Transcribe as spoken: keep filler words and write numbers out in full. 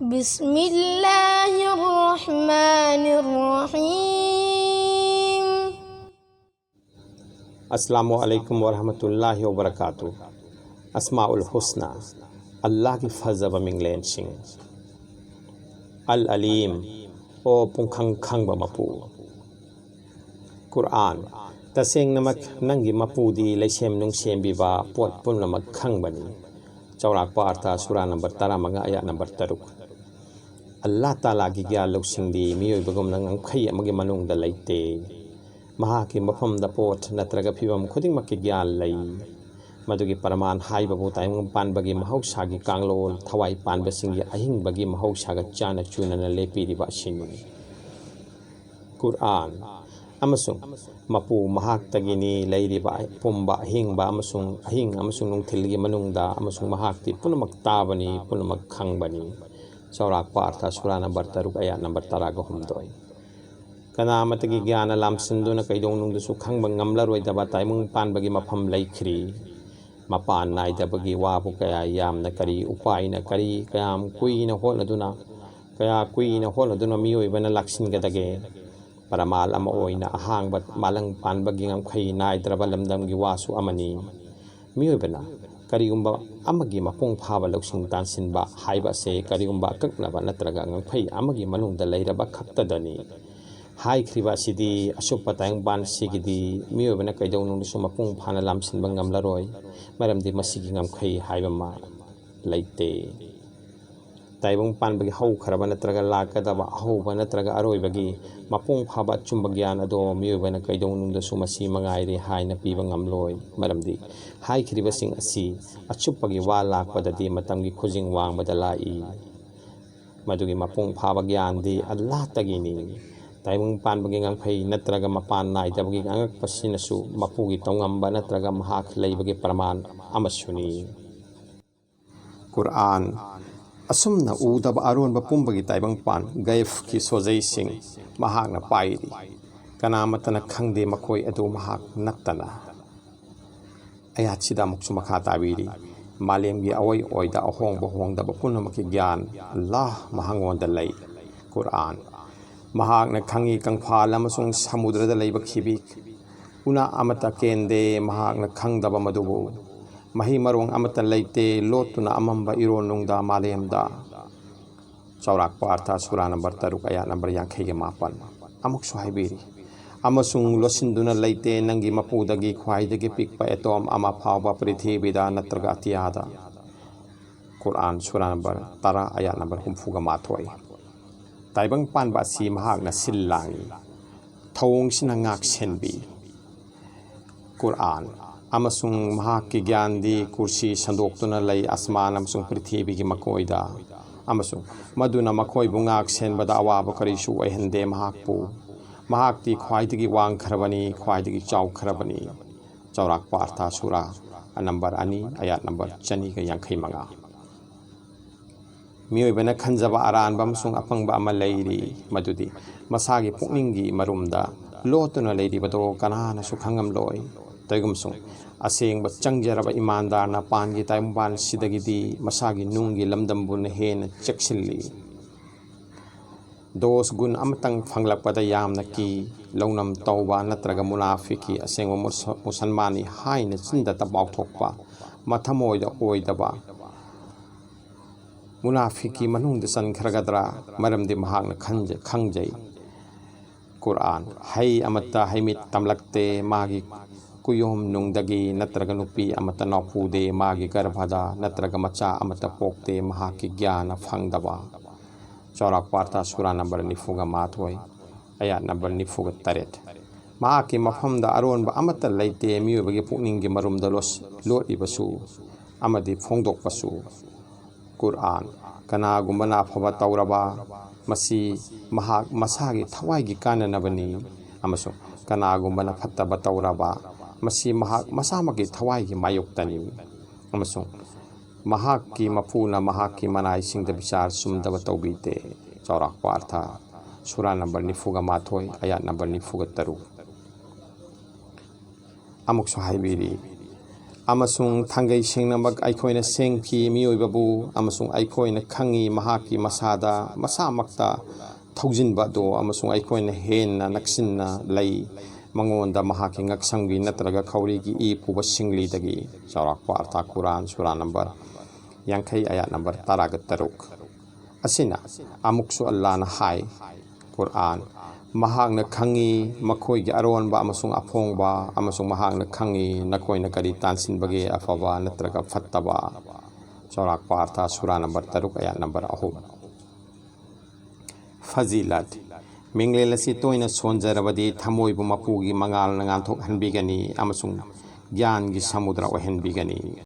بسم الله الرحمن الرحيم. ꯑꯁꯂꯥꯃꯨ ꯑꯂꯩꯀꯨꯝ ꯋꯔꯍꯃꯇꯨꯜꯂꯥꯍꯤ ꯋꯕꯔꯀꯥꯇꯨ꯫ ꯑꯁꯃꯥꯎꯜ ꯍꯨꯁꯅꯥ, ꯑꯜꯂꯥꯍꯒꯤ ꯐꯖꯕ ꯃꯤꯡꯂꯦꯟꯁꯤꯡ꯫ ꯑꯜ ꯑꯂꯤꯝ, ꯑꯣ ꯄꯨꯡꯈꯪ ꯈꯪꯕ ꯃꯄꯨ꯫ ꯀꯨꯔꯑꯥꯟ, ꯇꯁꯦꯡꯅꯃꯛ ꯅꯪꯒꯤ ꯃꯄꯨꯗꯤ ꯂꯩꯁꯦꯝ ꯅꯨꯡꯁꯦꯝꯕꯤꯕ, ꯄꯣꯠ ꯄꯨꯝꯅꯃꯛ ꯈꯪꯕꯅꯤ꯫ ꯆꯥꯎꯔꯥꯛꯄ ꯑꯔꯊ, ꯁꯨꯔꯥ ꯅꯝꯕꯔ ꯇꯔꯥꯃꯉꯥ, ꯑꯌꯥꯠ ꯅꯝꯕꯔ ꯇꯔꯨꯛ꯫ ꯑꯜꯂꯥꯍ ꯇꯥꯂꯥꯒꯤ ꯒ꯭ꯌꯥꯟ ꯂꯧꯁꯤꯡꯗꯤ ꯃꯤꯑꯣꯏꯕꯒꯨꯝꯅ ꯉꯝꯈꯩ ꯑꯃꯒꯤ ꯃꯅꯨꯡꯗ ꯂꯩꯇꯦ꯫ ꯃꯍꯥꯛꯀꯤ ꯃꯐꯝꯗ ꯄꯣꯠ ꯅꯠꯇ꯭ꯔꯒ ꯐꯤꯕꯝ ꯈꯨꯗꯤꯡꯃꯛꯀꯤ ꯒ꯭ꯌꯥꯟ ꯂꯩ꯫ ꯃꯗꯨꯒꯤ ꯄ꯭ꯔꯃꯥꯟ ꯍꯥꯏꯕꯕꯨ ꯇꯥꯏꯕꯪ ꯄꯥꯟꯕꯒꯤ ꯃꯍꯧꯁꯥꯒꯤ ꯀꯥꯡꯂꯣꯟ, ꯊꯋꯥꯏ ꯄꯥꯟꯕꯁꯤꯡꯒꯤ ꯑꯍꯤꯡꯕꯒꯤ ꯃꯍꯧꯁꯥꯒ ꯆꯥꯟꯅ ꯆꯨꯅꯅ ꯂꯦꯞꯄꯤꯔꯤꯕ ꯑꯁꯤꯅꯤ꯫ ꯀꯨꯔꯑꯥꯟ, ꯑꯃꯁꯨꯡ ꯃꯄꯨ ꯃꯍꯥꯛꯇꯒꯤꯅꯤ ꯂꯩꯔꯤꯕ ꯄꯨꯝꯕ ꯑꯍꯤꯡꯕ ꯑꯃꯁꯨꯡ ꯑꯍꯤꯡ ꯑꯃꯁꯨꯡ ꯅꯨꯡꯊꯤꯜꯒꯤ ꯃꯅꯨꯡꯗ, ꯑꯃꯁꯨꯡ ꯃꯍꯥꯛꯇꯤ ꯄꯨꯝꯅꯃꯛ ꯇꯥꯕꯅꯤ, ꯄꯨꯝꯅꯃꯛ ꯈꯪꯕꯅꯤ꯫ ꯆꯥꯎꯔꯥꯛꯄ ꯑꯔꯊ, ꯁꯨꯔꯥ ꯅꯝꯕꯔ ꯇꯔꯨꯛ, ꯑꯌꯥꯠ ꯅꯝꯕꯔ ꯇꯔꯥꯒ ꯍꯨꯝꯗꯣꯏ꯫ ꯀꯅꯥ ꯑꯃꯠꯇꯒꯤ ꯒ꯭ꯌꯥꯟꯅ ꯂꯥꯝꯁꯤꯟꯗꯨꯅ ꯀꯩꯗꯧꯅꯨꯡꯗꯁꯨ ꯈꯪꯕ ꯉꯝꯂꯔꯣꯏꯗꯕ ꯇꯥꯏꯕꯪ ꯄꯥꯟꯕꯒꯤ ꯃꯐꯝ ꯂꯩꯈ꯭ꯔꯤ꯫ ꯃꯄꯥꯟ ꯅꯥꯏꯗꯕꯒꯤ ꯋꯥꯕꯨ ꯀꯌꯥ ꯌꯥꯝꯅ ꯀꯔꯤ ꯎꯄꯥꯏꯅ ꯀꯔꯤ ꯀꯌꯥꯝ ꯀꯨꯏꯅ ꯍꯣꯠꯅꯗꯨꯅ, ꯀꯌꯥ ꯀꯨꯏꯅ ꯍꯣꯠꯅꯗꯨꯅ ꯃꯤꯑꯣꯏꯕꯅ ꯂꯥꯛꯁꯤꯟꯒꯗꯒꯦ? ꯄ꯭ꯔꯃꯥꯜ ꯑꯃ ꯑꯣꯏꯅ ꯑꯍꯥꯡꯕ ꯃꯥꯂꯪ ꯄꯥꯟꯕꯒꯤ ꯉꯝꯈꯩ ꯅꯥꯏꯗ꯭ꯔꯕ ꯂꯝꯗꯝꯒꯤ ꯋꯥꯁꯨ ꯑꯃꯅꯤ꯫ ꯃꯤꯑꯣꯏꯕꯅ ꯀꯔꯤꯒꯨꯝꯕ ꯑꯃꯒꯤ ꯃꯄꯨꯡ ꯐꯥꯕ ꯂꯧꯁꯤꯡ ꯇꯥꯟꯁꯤꯟꯕ ꯍꯥꯏꯕ ꯑꯁꯤ ꯀꯔꯤꯒꯨꯝꯕ ꯑꯀꯛꯅꯕ ꯅꯠꯇ꯭ꯔꯒ ꯉꯝꯈꯩ ꯑꯃꯒꯤ ꯃꯅꯨꯡꯗ ꯂꯩꯔꯕ ꯈꯛꯇꯗꯅꯤ꯫ ꯍꯥꯏꯈ꯭ꯔꯤꯕ ꯑꯁꯤꯗꯤ ꯑꯆꯨꯞꯄ ꯇꯥꯏꯕꯪꯄꯥꯟ ꯑꯁꯤꯒꯤꯗꯤ ꯃꯤꯑꯣꯏꯕꯅ ꯀꯩꯗꯧꯅꯨꯡꯗꯁꯨ ꯃꯄꯨꯡ ꯐꯥꯅ ꯂꯥꯝꯁꯤꯟꯕ ꯉꯝꯂꯔꯣꯏ, ꯃꯔꯝꯗꯤ ꯃꯁꯤꯒꯤ ꯉꯝꯈꯩ ꯍꯥꯏꯕ ꯑꯃ ꯂꯩꯇꯦ꯫ ꯇꯥꯏꯕꯪ ꯄꯥꯟꯕꯒꯤ ꯍꯧꯈ꯭ꯔꯕ ꯅꯠꯇ꯭ꯔꯒ ꯂꯥꯛꯀꯗꯕ ꯑꯍꯧꯕ ꯅꯠꯇ꯭ꯔꯒ ꯑꯔꯣꯏꯕꯒꯤ ꯃꯄꯨꯡ ꯐꯥꯕ ꯑꯆꯨꯝꯕ ꯒ꯭ꯌꯥꯟ ꯑꯗꯣ ꯃꯤꯑꯣꯏꯕꯅ ꯀꯩꯗꯧꯅꯨꯡꯗꯁꯨ ꯃꯁꯤ ꯃꯉꯥꯏꯔꯦ ꯍꯥꯏꯅ ꯄꯤꯕ ꯉꯝꯂꯣꯏ, ꯃꯔꯝꯗꯤ ꯍꯥꯏꯈ꯭ꯔꯤꯕꯁꯤꯡ ꯑꯁꯤ ꯑꯆꯨꯞꯄꯒꯤ ꯋꯥ ꯂꯥꯛꯄꯗꯗꯤ ꯃꯇꯝꯒꯤ ꯈꯨꯖꯤꯡ ꯋꯥꯡꯃꯗ ꯂꯥꯛꯏ꯫ ꯃꯗꯨꯒꯤ ꯃꯄꯨꯡ ꯐꯥꯕ ꯒ꯭ꯌꯥꯟꯗꯤ ꯑꯜꯂꯥꯍꯇꯒꯤꯅꯤ꯫ ꯇꯥꯏꯕꯪ ꯄꯥꯟꯕꯒꯤ ꯉꯝꯈꯩ ꯅꯠꯇ꯭ꯔꯒ ꯃꯄꯥꯟ ꯅꯥꯏꯗꯕꯒꯤ ꯑꯉꯛꯄꯁꯤꯅꯁꯨ ꯃꯄꯨꯒꯤ ꯇꯧꯉꯝꯕ ꯅꯠꯇ꯭ꯔꯒ ꯃꯍꯥꯛ ꯂꯩꯕꯒꯤ ꯄ꯭ꯔꯃꯥꯟ ꯑꯃꯁꯨꯅꯤ꯫ ꯀꯨꯔꯑꯥꯟ, ꯑꯁꯨꯝꯅ ꯎꯗꯕ ꯑꯔꯣꯟꯕ ꯄꯨꯝꯕꯒꯤ ꯇꯥꯏꯕꯪꯄꯥꯟ ꯒꯩꯐꯀꯤ ꯁꯣꯖꯩꯁꯤꯡ ꯃꯍꯥꯛꯅ ꯄꯥꯏꯔꯤ꯫ ꯀꯅꯥꯃꯠꯇꯅ ꯈꯪꯗꯦ ꯃꯈꯣꯏ ꯑꯗꯨ ꯃꯍꯥꯛ ꯅꯠꯇꯅ꯫ ꯑꯌꯥꯠꯁꯤꯗ ꯑꯃꯨꯛꯁꯨ ꯃꯈꯥ ꯇꯥꯕꯤꯔꯤ, ꯃꯥꯂꯦꯝꯒꯤ ꯑꯑꯣꯏ ꯑꯣꯏꯗ ꯑꯍꯣꯡꯕ ꯍꯣꯡꯗꯕ ꯄꯨꯝꯅꯃꯛꯀꯤ ꯒ꯭ꯌꯥꯟ ꯑꯜꯂꯥꯍ ꯃꯉꯣꯟꯗ ꯂꯩ꯫ ꯀꯨꯔꯑꯥꯟ꯫ ꯃꯍꯥꯛꯅ ꯈꯪꯏ ꯀꯪꯐꯥꯜ ꯑꯃꯁꯨꯡ ꯁꯃꯨꯗ꯭ꯔꯗ ꯂꯩꯕ ꯈꯤꯕꯤꯛ ꯎꯅꯥ ꯑꯃꯠꯇ ꯀꯦꯟꯗꯦ꯫ ꯃꯍꯥꯛꯅ ꯈꯪꯗꯕ ꯃꯗꯨꯕꯨ ꯃꯍꯩ ꯃꯔꯣꯡ ꯑꯃꯠꯇ ꯂꯩꯇꯦ꯫ ꯂꯣꯠꯇꯨꯅ ꯑꯃꯝꯕ ꯏꯔꯣꯟꯅꯨꯡꯗ ꯃꯥꯂꯦꯝꯗ꯫ ꯆꯥꯎꯔꯥꯛꯄ ꯑꯔꯊ, ꯁꯨꯔꯥ ꯅꯝꯕꯔ ꯇꯔꯨꯛ, ꯑꯌꯥꯠ ꯅꯝꯕꯔ ꯌꯥꯡꯈꯩꯒ ꯃꯥꯄꯟ꯫ ꯑꯃꯨꯛꯁꯨ ꯍꯥꯏꯕꯤꯔꯤ, "ꯑꯃꯁꯨꯡ ꯂꯣꯠꯁꯤꯟꯗꯨꯅ ꯂꯩꯇꯦ ꯅꯪꯒꯤ ꯃꯄꯨꯗꯒꯤ ꯈ꯭ꯋꯥꯏꯗꯒꯤ ꯄꯤꯛꯄ ꯑꯦꯇꯣꯝ ꯑꯃ ꯐꯥꯎꯕ ꯄ꯭ꯔꯤꯊꯤꯕꯤꯗ ꯅꯠꯇ꯭ꯔꯒ ꯑꯇꯤꯌꯥꯗ"꯫ ꯀꯨꯔꯑꯥꯟ, ꯁꯨꯔꯥ ꯅꯝꯕꯔ ꯇꯔꯥ, ꯑꯌꯥꯠ ꯅꯝꯕꯔ ꯍꯨꯝꯐꯨꯒ ꯃꯥꯊꯣꯏ꯫ ꯇꯥꯏꯕꯪ ꯄꯥꯟꯕ ꯑꯁꯤ ꯃꯍꯥꯛꯅ ꯁꯤꯜ ꯂꯥꯡꯏ, ꯊꯧꯑꯣꯡꯁꯤꯅ ꯉꯥꯛ ꯁꯦꯟꯕꯤ꯫ ꯀꯨꯔꯑꯥꯟ꯫ ꯑꯃꯁꯨꯡ ꯃꯍꯥꯛꯀꯤ ꯒ꯭ꯌꯥꯟꯗꯤ ꯀꯨꯔꯁꯤ ꯁꯟꯗꯣꯛꯇꯨꯅ ꯂꯩ ꯑꯁꯃꯥꯟ ꯑꯃꯁꯨꯡ ꯄ꯭ꯔꯤꯊꯤꯕꯤꯒꯤ ꯃꯀꯣꯏꯗ, ꯑꯃꯁꯨꯡ ꯃꯗꯨꯅ ꯃꯈꯣꯏꯕꯨ ꯉꯥꯛ ꯁꯦꯟꯕꯗ ꯑꯋꯥꯕ ꯀꯔꯤꯁꯨ ꯑꯣꯏꯍꯟꯗꯦ꯫ ꯃꯍꯥꯛꯄꯨ, ꯃꯍꯥꯛꯇꯤ ꯈ꯭ꯋꯥꯏꯗꯒꯤ ꯋꯥꯡꯈ꯭ꯔꯕꯅꯤ, ꯈ꯭ꯋꯥꯏꯗꯒꯤ ꯆꯥꯎꯈ꯭ꯔꯕꯅꯤ꯫ ꯆꯥꯎꯔꯥꯛꯄ ꯑꯔꯊ, ꯁꯨꯔꯥ ꯅꯝꯕꯔ ꯑꯅꯤ, ꯑꯌꯥꯠ ꯅꯝꯕꯔ ꯆꯅꯤꯒ ꯌꯥꯡꯈꯩ ꯃꯉꯥ꯫ ꯃꯤꯑꯣꯏꯕꯅ ꯈꯟꯖꯕ ꯑꯔꯥꯟꯕ ꯑꯃꯁꯨꯡ ꯑꯄꯪꯕ ꯑꯃ ꯂꯩꯔꯤ, ꯃꯗꯨꯗꯤ ꯃꯁꯥꯒꯤ ꯄꯨꯛꯅꯤꯡꯒꯤ ꯃꯔꯨꯝꯗ ꯂꯣꯠꯇꯨꯅ ꯂꯩꯔꯤꯕꯗꯣ ꯀꯅꯥꯅꯁꯨ ꯈꯪꯉꯝꯂꯣꯏ꯫ ꯇꯧꯏꯒꯨꯝꯁꯨꯡ, ꯑꯁꯦꯡꯕ ꯆꯪꯖꯔꯕ ꯏꯃꯥꯟꯗꯥꯔꯅ ꯄꯥꯟꯒꯤ ꯇꯥꯏꯕꯪꯄꯥꯟꯁꯤꯗꯒꯤꯗꯤ ꯃꯁꯥꯒꯤ ꯅꯨꯡꯒꯤ ꯂꯝꯗꯝꯕꯨꯅ ꯍꯦꯟꯅ ꯆꯦꯛꯁꯤꯜꯂꯤ꯫ ꯗꯣꯁ ꯒꯨꯟ ꯑꯃꯇꯪ ꯐꯪꯂꯛꯄꯗ ꯌꯥꯝꯅ ꯀꯤ, ꯂꯧꯅꯝ ꯇꯧꯕ ꯅꯠꯇ꯭ꯔꯒ ꯃꯨꯅꯥꯐꯤꯛꯀꯤ ꯑꯁꯦꯡꯕ ꯃꯨꯁ-, ꯃꯨꯁꯜꯃꯥꯟꯅꯤ ꯍꯥꯏꯅ ꯆꯤꯟꯗ ꯇꯄꯥꯎꯊꯣꯛꯄ, ꯃꯊꯃꯣꯏꯗ ꯑꯣꯏꯗꯕ, ꯃꯨꯅꯥꯐꯤꯛꯀꯤ ꯃꯅꯨꯡꯗ ꯆꯟꯈ꯭ꯔꯒꯗ꯭ꯔꯥ? ꯃꯔꯝꯗꯤ ꯃꯍꯥꯛꯅ ꯈꯟꯖ-, ꯈꯪꯖꯩ꯫ ꯀꯨꯔꯑꯥꯟ꯫ ꯍꯩ ꯑꯃꯠꯇ ꯍꯩꯃꯤꯠ ꯇꯝꯂꯛꯇꯦ꯫ ꯃꯥꯒꯤ ꯀꯨꯌꯣꯝ ꯅꯨꯡꯗꯒꯤ ꯅꯠꯇ꯭ꯔꯒ ꯅꯨꯄꯤ ꯑꯃꯠꯇ ꯅꯥꯎꯐꯨꯗꯦ꯫ ꯃꯥꯒꯤ ꯒꯔꯚꯗ ꯅꯠꯇ꯭ꯔꯒ ꯃꯆꯥ ꯑꯃꯠꯇ ꯄꯣꯛꯇꯦ꯫ ꯃꯍꯥꯛꯀꯤ ꯒ꯭ꯌꯥꯟꯅ ꯐꯪꯗꯕ꯫ ꯆꯥꯎꯔꯥꯛꯄ ꯑꯔꯊ, ꯁꯨꯔꯥ ꯅꯝꯕꯔ ꯅꯤꯐꯨꯒ ꯃꯥꯊꯣꯏ, ꯑꯌꯥꯠ ꯅꯝꯕꯔ ꯅꯤꯐꯨꯒ ꯇꯔꯦꯠ꯫ ꯃꯍꯥꯛꯀꯤ ꯃꯐꯝꯗ ꯑꯔꯣꯟꯕ ꯑꯃꯠꯇ ꯂꯩꯇꯦ꯫ ꯃꯤꯑꯣꯏꯕꯒꯤ ꯄꯨꯛꯅꯤꯡꯒꯤ ꯃꯔꯨꯝꯗ ꯂꯣꯠ-, ꯂꯣꯠꯂꯤꯕꯁꯨ ꯑꯃꯗꯤ ꯐꯣꯡꯗꯣꯛꯄꯁꯨ꯫ ꯀꯨꯔꯑꯥꯟ꯫ ꯀꯅꯥꯒꯨꯝꯕꯅ ꯑꯐꯕ ꯇꯧꯔꯕ, ꯃꯁꯤ ꯃꯍꯥꯛ ꯃꯁꯥꯒꯤ ꯊꯋꯥꯏꯒꯤ ꯀꯥꯟꯅꯅꯕꯅꯤ, ꯑꯃꯁꯨꯡ ꯀꯅꯥꯒꯨꯝꯕꯅ ꯐꯠꯇꯕ ꯇꯧꯔꯕ, ꯃꯁꯤ ꯃꯍꯥꯛ ꯃꯁꯥꯃꯛꯀꯤ ꯊꯋꯥꯏꯒꯤ ꯃꯥꯌꯣꯛꯇꯅꯤ, ꯑꯃꯁꯨꯡ ꯃꯍꯥꯛꯀꯤ ꯃꯄꯨꯅ ꯃꯍꯥꯛꯀꯤ ꯃꯅꯥꯏꯁꯤꯡꯗ ꯕꯤꯆꯥꯔ ꯆꯨꯝꯗꯕ ꯇꯧꯕꯤꯗꯦ꯫ ꯆꯥꯎꯔꯥꯛꯄ ꯑꯔꯊ, ꯁꯨꯔꯥ ꯅꯝꯕꯔ ꯅꯤꯐꯨꯒ ꯃꯥꯊꯣꯏ, ꯑꯌꯥꯠ ꯅꯝꯕꯔ ꯅꯤꯐꯨꯒ ꯇꯔꯨꯛ꯫ ꯑꯃꯨꯛꯁꯨ ꯍꯥꯏꯕꯤꯔꯤ, ꯑꯃꯁꯨꯡ ꯊꯥꯡꯒꯩ ꯁꯦꯡꯅꯃꯛ ꯑꯩꯈꯣꯏꯅ ꯁꯦꯡꯈꯤ ꯃꯤꯑꯣꯏꯕꯕꯨ, ꯑꯃꯁꯨꯡ ꯑꯩꯈꯣꯏꯅ ꯈꯪꯏ ꯃꯍꯥꯛꯀꯤ ꯃꯁꯥꯗ ꯃꯁꯥꯃꯛꯇ ꯊꯧꯖꯤꯟꯕ ꯑꯗꯨ, ꯑꯃꯁꯨꯡ ꯑꯩꯈꯣꯏꯅ ꯍꯦꯟꯅ ꯅꯛꯁꯤꯟꯅ ꯂꯩ ꯃꯉꯣꯟꯗ ꯃꯍꯥꯛꯀꯤ ꯉꯛꯁꯝꯒꯤ ꯅꯠꯇ꯭ꯔꯒ ꯈꯧꯔꯤꯒꯤ ꯏ ꯄꯨꯕ ꯁꯤꯡꯂꯤꯗꯒꯤ꯫ ꯆꯥꯎꯔꯥꯛꯄ ꯑꯔꯊ ꯀꯨꯔꯥꯟ ꯁꯨꯔꯥ ꯅꯝꯕꯔ ꯌꯥꯡꯈꯩ ꯑꯌꯥꯠ ꯅꯝꯕꯔ ꯇꯔꯥꯒ ꯇꯔꯨꯛ꯫ ꯑꯁꯤꯅ ꯑꯃꯨꯛꯁꯨ ꯑꯜꯂꯥꯅ ꯍꯥꯏ, ꯀꯨꯔꯥꯟ, ꯃꯍꯥꯛꯅ ꯈꯪꯏ ꯃꯈꯣꯏꯒꯤ ꯑꯔꯣꯟꯕ ꯑꯃꯁꯨꯡ ꯑꯐꯣꯡꯕ, ꯑꯃꯁꯨꯡ ꯃꯍꯥꯛꯅ ꯈꯪꯏ ꯅꯈꯣꯏꯅ ꯀꯔꯤ ꯇꯥꯟꯁꯤꯟꯕꯒꯦ, ꯑꯐꯕ ꯅꯠꯇ꯭ꯔꯒ ꯐꯠꯇꯕ꯫ ꯆꯥꯎꯔꯥꯛꯄ ꯑꯔꯊ ꯁꯨꯔꯥ ꯅꯝꯕꯔ ꯇꯔꯨꯛ ꯑꯌꯥꯠ ꯅꯝꯕꯔ ꯑꯍꯨꯝ꯫ ꯐꯖꯤꯂꯠ꯫ ꯃꯤꯡꯂꯦꯟ ꯑꯁꯤ ꯇꯣꯏꯅ ꯁꯣꯟꯖꯔꯕꯗꯤ ꯊꯃꯣꯏꯕꯨ ꯃꯄꯨꯒꯤ ꯃꯉꯥꯜꯅ ꯉꯥꯟꯊꯣꯛꯍꯟꯕꯤꯒꯅꯤ ꯑꯃꯁꯨꯡ ꯒ꯭ꯌꯥꯟꯒꯤ ꯁꯃꯨꯗ꯭ꯔ ꯑꯣꯏꯍꯟꯕꯤꯒꯅꯤ꯫